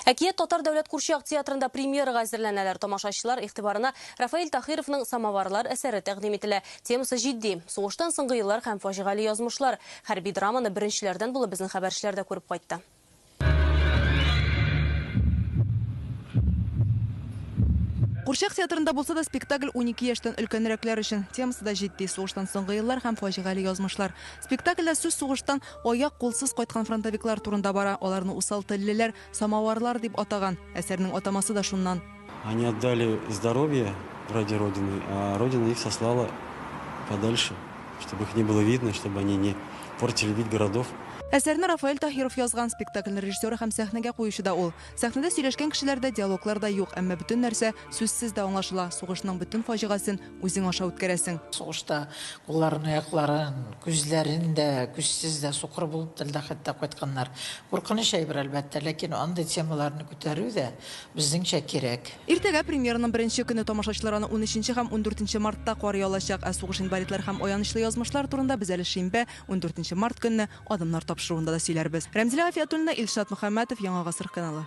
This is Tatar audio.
Әкият татар дәүләт курчак театрында премьерага әзерләнәләр. Тамашачылар игътибарына Рафаэль Таһировның Самоварлар әсәре тәкъдим ителә. Темасы җитди. Сугыштан соңгы еллар һәм фаҗигале язмышлар. Хәрби драманы беренчеләрдән булып безнең хәбәрчеләр дә күреп кайтты. Курчак театрында булса да, спектакль 12 яшьтән өлкәнрәкләр өчен. Темасы да җитди, сугыштан соңгы еллар һәм фаҗигале язмышлар. Спектакльдә сүз сугыштан Аяк-кулсыз кайткан фронтовиклар турында бара. Аларны усал теллеләр, самоварлар дип атаган. Әсәрнең атамасы да шуннан. Они отдали здоровье ради Родины, а Родина их сослала подальше, чтобы их не было видно, чтобы они не портили вид городов. Әсәрне Рафаэль Таһиров язган, спектакльнең режиссеры һәм сәхнәгә куючы да ул. Сәхнәдә сөйләшкән кешеләр дә, диалоглар да юк, әмма бөтен нәрсә сүзсез дә аңлашыла, сугышның бөтен фаҗигасен Үзең аша үткәрәсең. Сугышта кулларын, аякларын, күзләрен дә, күзсез дә, сукыр булып та хәтта кайтканнар. Куркыныч әйбер, әлбәттә, ләкин андый темаларны күтәрү дә, безнеңчә, кирәк. Иртәгә премьераның беренче көне, тамашачылар аны унөченче һәм ундүртенче мартта карый алачак. Ә сугыш инвалидлары һәм аянычлы язмышлар турында без әле шимбә, ундүртенче март көнне Адымнар тапшыруында да сөйләрбез. Рәмзилә Гафиятуллина, Илшат Мөхәммәтов, Яңа Гасыр каналы.